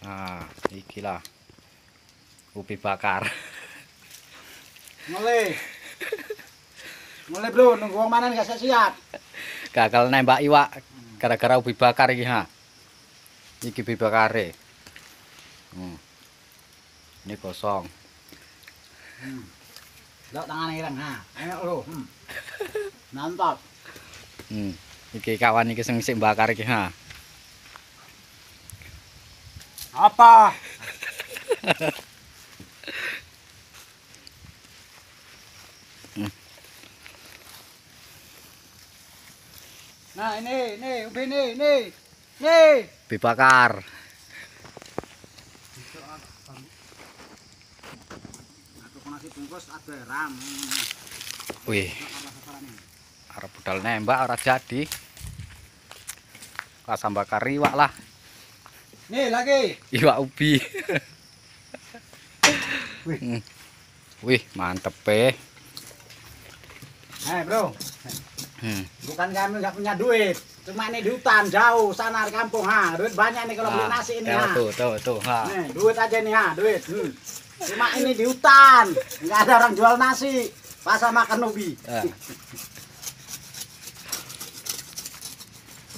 Nah, iki lah. Ubi bakar. Mulai. Mulai, Bro, nunggu wong manen gak siap. Gagal nembak iwak gara-gara ubi bakar iki, ha. Iki ubi bakare. Ini kosong. Lok tangane ireng, ha. Enak lho. Mantap. Iki kawan iki sing sik bakar iki, ha. Apa? Nah, ini ubi ini. Nih. Ubi bakar. Aku nasi bungkus ada ram. Wih. Arep budal nembak ora jadi. Kasam bakar iwak lah. Nih lagi. Iwak ubi. Wih. Wih, mantep. Bro. Bukan kami nggak punya duit, cuma ini di hutan jauh sana di kampung, ha. Duit banyak nih kalau beli nasi ini, ha. Tuh, tuh, tuh, ha. Nih, duit aja nih, ha, duit. Cuma ini di hutan, nggak ada orang jual nasi, pasal makan ubi.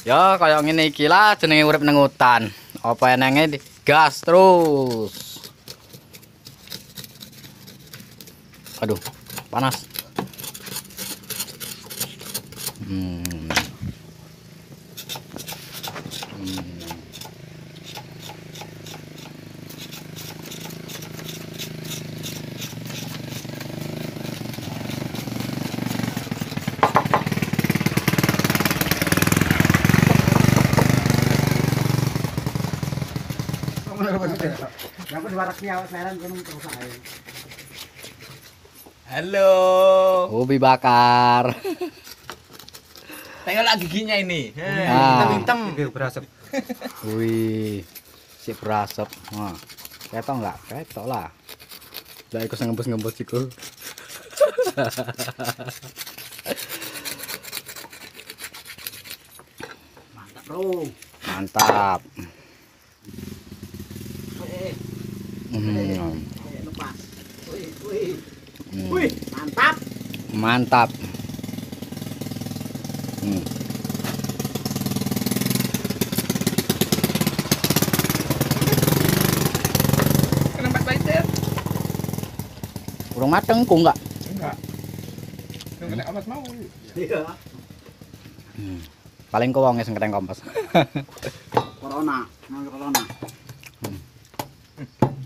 Ya, kayak ngene iki lah jenenge urip nang hutan. Apa enenge gas terus. Aduh, panas. Halo. Ubi bakar. Tengoklah giginya ini. Hitam-hitam. Berasap. Wih, si berasap. Wah, ketok enggak? Ketok lah. Lah iku sing ngembus-ngembus iku. Mantap, Bro. Mantap. Wih, mantap. Mantap. Kenapa pahit? Urung mateng ku enggak? Enggak. Yang kena amas mau. Iya. Paling ku wong sing kena kompas. Corona, mau corona.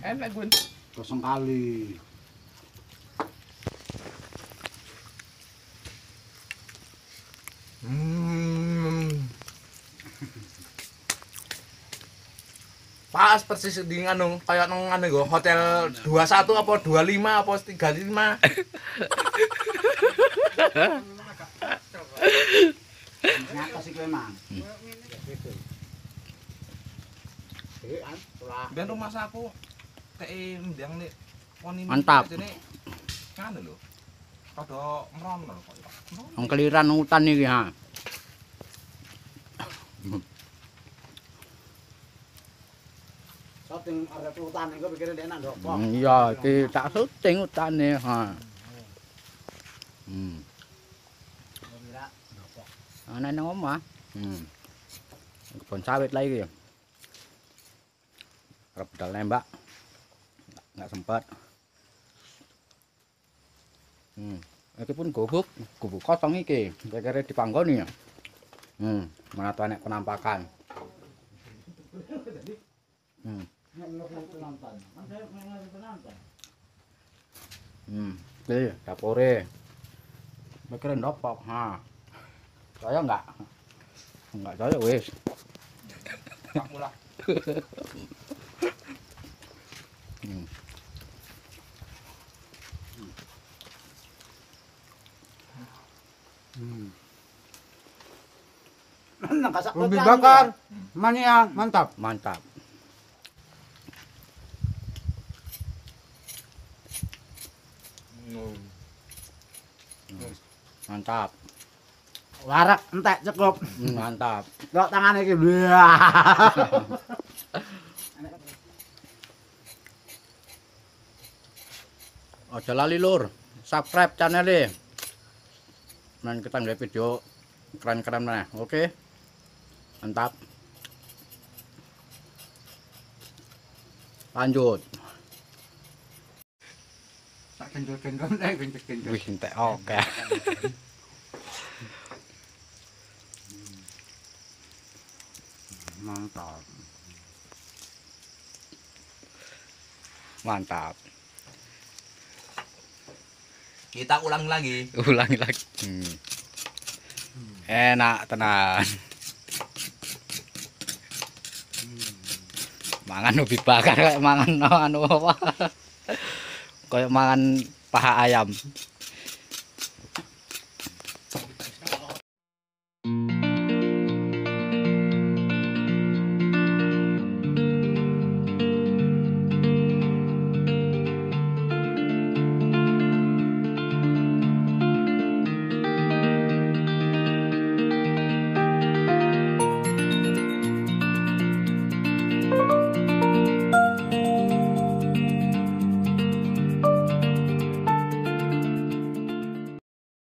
Enak gue. Kosong kali. Pas persis di nganu, kayak nang nganu go hotel 21 apa 25 apa 35. Nyata sih memang. Ben rumah saku kayak ndang nek poni. Mantap. Nganu lho. Rada merono kok. Wong keliran hutan iki, ha. Syuting arep hutan iku pikire ndek nang ndokok. Iya, iki tak syuting hutane, ha. Ana nang omah. Kebon sawit lah iki. Arep budal nembak. Enggak sempat. Iki pun gubuk, gubuk kosong iki. Kira-kira dipanggoni ya. Mana tuh enek penampakan. Iki dapure. Mikire ndopok, ha. Saya enggak. Enggak saya wis. Tak mulah. Ubi bakar, mania, mantap. Mantap. Mantap. Warak entek cukup. Mantap. Lok tangane iki. Aja lali lur, subscribe channel-e. Men kita nggawe video keren-keren meneh. Oke. Mantap. Lanjut. Tak kendor-kendor nek kendor-kendor. Wih, entek oke. Mantap. Mantap. Kita ulang lagi. Ulangi lagi. Enak tenan. Mangan ubi bakar kayak mangan anu apa? Kayak mangan paha ayam.